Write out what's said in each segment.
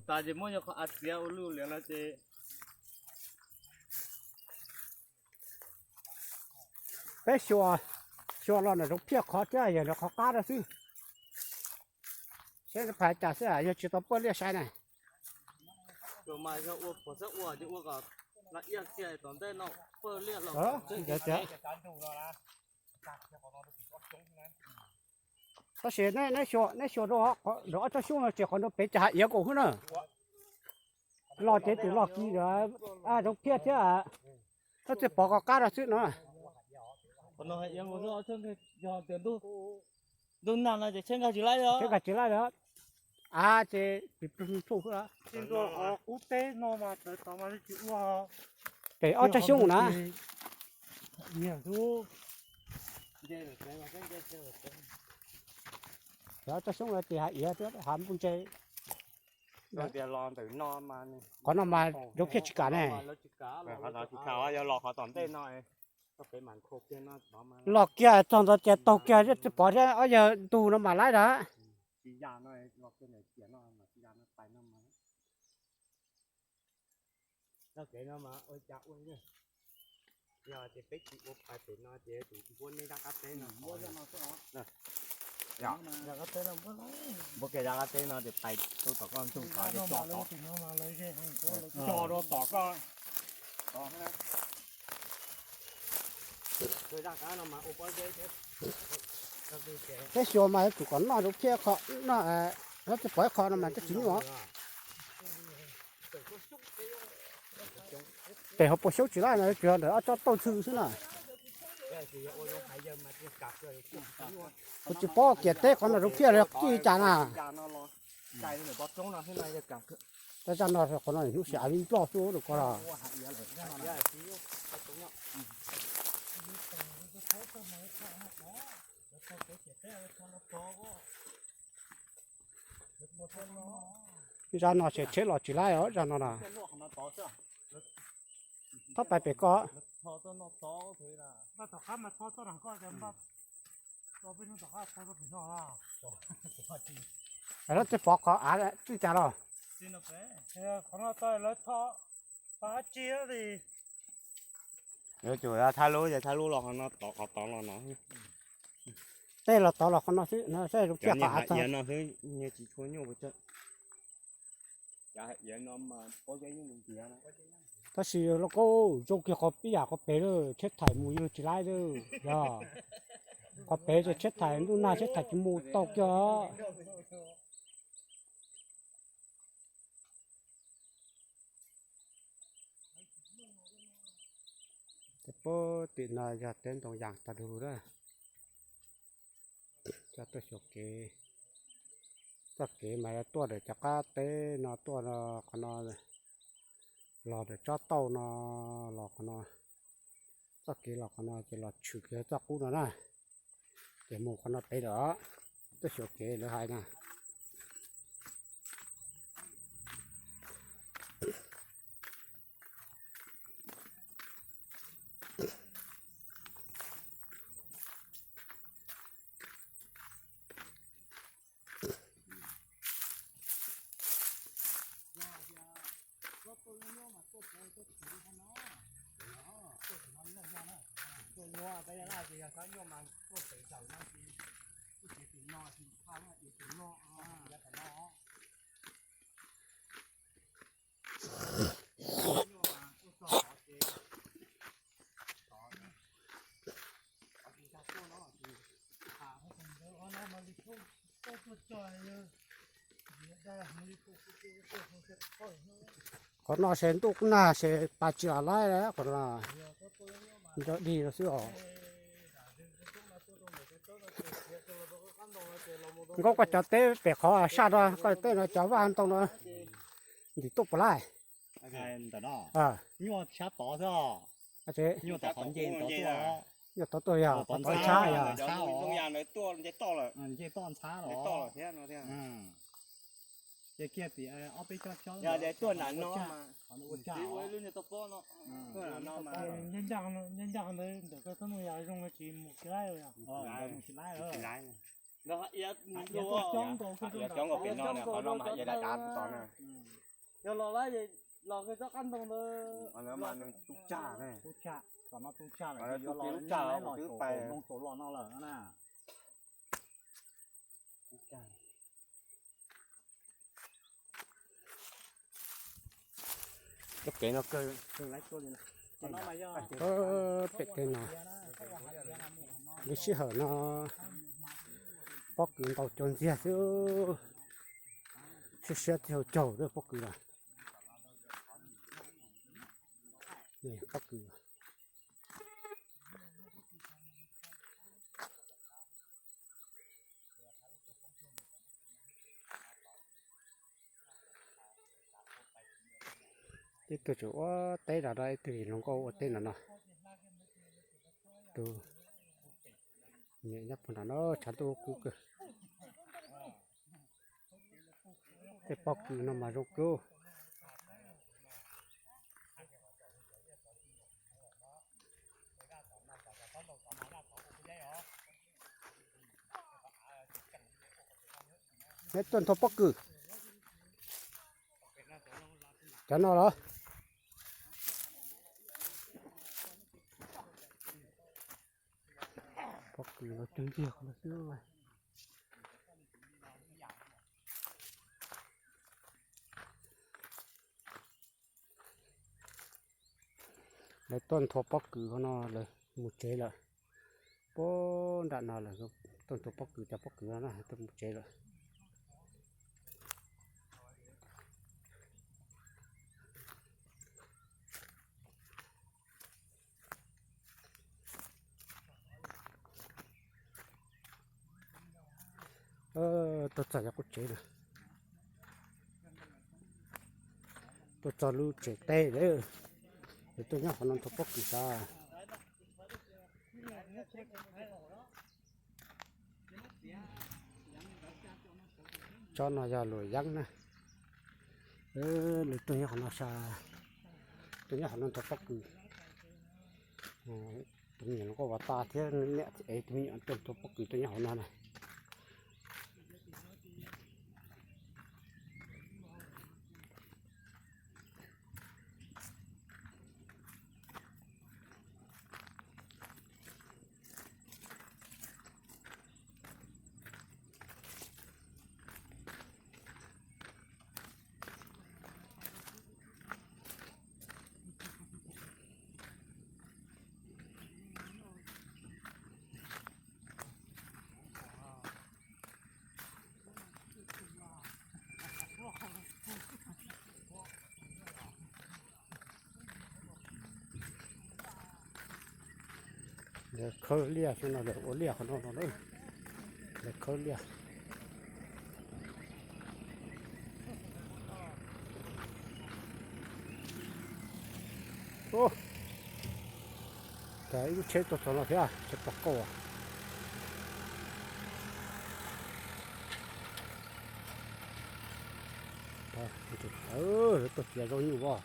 Tas ces muab yog qhov av txiav ua luj lias no ces peb xyuas, xyuas los nram zoov phiaj qhov thiab yog nram qhov qab rau xwb. Seb phais cas xwb yog tsis tau pawj liaj sai na. Mas yog ua puas txawb ua ces ua kom la iaj kiag tom ntej no pawj liaj los. Tab sis neb xyuas rau ob tsob xyoob no ces qhov nrau pem cas hav iav kaum xwb na. Los ces tus los kis zoov phiaj thiab. Tab tsis pov qhov qab rau xwb no. Ntuj nag no ces tsheb nkag tsis laib li. Av ces pis plug plug xwb. Qub teb no mas tawv tod mas tsis ua. Pem ob tsob xyoob na. Pem ob tsob xyoob no ces hav iav thiab hav npus ntse. Qhov no mas zoov phiaj tsis kam ne. Yog los qhov tom ntej no, los kiag txog ntawd ces taug kiag tsis pov thiab, ob yawg ntug no mam laib lawm. Yog ces peb tsis ua pais pem no ces tus npuab neb zaj qab teb no. Npuab kiag zaj qab teb no ces pais rau tom koj ntug tod ces coj tod. Coj rau tom koj. Peb xyuas mas yuav tsum kom noj rau phiaj qho, noj, noj tsis pom ib qho no mas twb tsis nyuaj. Pem hauv paus xyoob tsis laib no tsuas ntawm ob tsob tauj ntxhw xwb na. Kuv tsis paub kiam teb qhov no rau phiaj li kij li cas na. Tab zaj no qhov no hnub sis av li nploj xwb rau koj los. Zaj no ces tsheb los tsis laib os zaj no na. Thob pais pem koj. Lawv tej pov qhov av tib cas los. Yuav tsum thaj lub ces thaj lub los qhov no tod qhov tod los no. Tej los tod los qhov no xwb no saib zoo kiag qhov av tag. Tab sis los koj zoo kiag qhov pib yam qhov pem lawm tsheb thaij mus yug tsis laib lawm yog. Qhov pem ces tsheb thaij ntuj nag tsheb thaij tsis mus tau kiag. Puag tim no yog teb ntoo yas tag lug lawm. Coj tuaj xyuas kev, txoj kev mas yuav tuaj ntawm cov qab teb no tuaj qhov no, los ntawm tsob tauj no los qhov no, txoj kev los qhov no ces los tshwm kiag txoj qub no na, ces mus qhov no pem lawm. Tuaj xyuas kev lawv hais na. Qhov no ces ntuj nag ces pas tsis los laib qhov no. Nrog dig xwb os. Nkauj koj cov teb pem qhov saj no, koj tej no cov vaj ntoo no ntim tuaj puas laij? Nyuaj tod tuaj yog tod ntxhab yog. Nce toj ntxhab los. Ces kiag tim ob peb cov xyob tuaj nram no. Ncaj ncaj ntawd ntawm koj txhob mus yas zoo tsis mus tsis laib. Mus tsis laib. Coob nkaus pem no, qhov no mas ia dav dav tos na. Yog los lawm, los kawg tsob qab ntoo ntawd. Mas nws tu tsag ne. Tu tsag, tom no tu tsag lawm, yuav los lub tsag los twb pais Hmoob saum los no lawm na. Txoj kev no kawg. Pem tej no, lub sij hawm no pob kws ntaus cov ntxiag xwb, siab siab thiaj caug pob kws lawm. Pob kws. Ib tug tseem ua teb no, ib tug hluas nkauj ua teb no no. Tus nyob puag nram no tshav ntuj kub kawg. Tej pob kws no mas zoo kawg. Neb tuaj nthua pob kws. Cov no los? Pob kws los cog ntxiag qhov no xwb. Lawv tuaj nthua pob kws no lawm mus tsev lawm. Puag nram no lawm, tuaj nthua pob kws cov pob kws no na tuaj mus tsev lawm. Tuaj txog cov qub tsev na. Tuaj txog lub tsev teb lawm. Lawv tuaj nyob qhov no nthua pob kws sav. Tsob no yog luam yeeb na. Lawv tuaj nyob qhov no sav, tuaj nyob qhov no nthua pob kws. Tus me nyuam hluas nkauj Vaj Taj thiab niam ev tus me nyuam tuaj nthua pob kws tuaj nyob hauv no na. Lawv khawb liaj xwb no, lawv ua liaj qhov no no, lawv khawb liaj. Cas ib lub tsheb tuaj txog no thiab, tsheb poj kauj. Lawv tuaj txiav zaub nyuj os.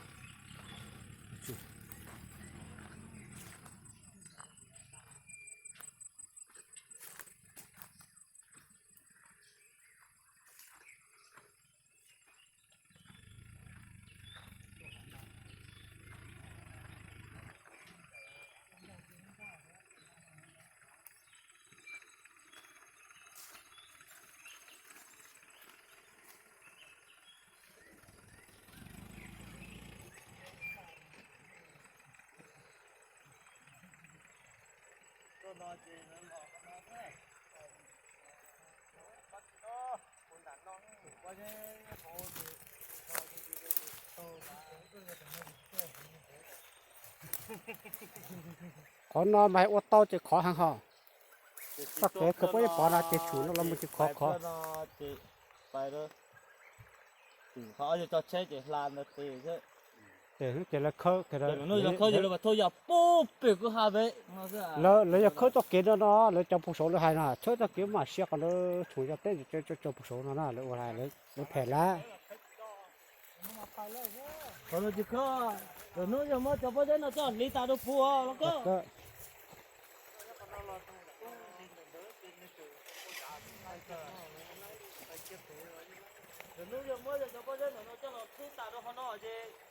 Qhov no mas ua tau ces khov heev hos. Txoj kev khaws pob zeb pov no ces tshum no los mus ces khov khov. Ces lawv khawb, lawv yog khawb txoj kev no no, lawv cov pug saud lawv hais no tshawb txoj kev mam sia qhov ntawd tshum yog teb, cov pug saud no na lawv ua, lawv phem lawm. Hnub yog muab cov pob zeb no coj hliv tas rau phu os los koj. Hnub yog muab cov pob zeb no coj los hliv tas rau qhov no ces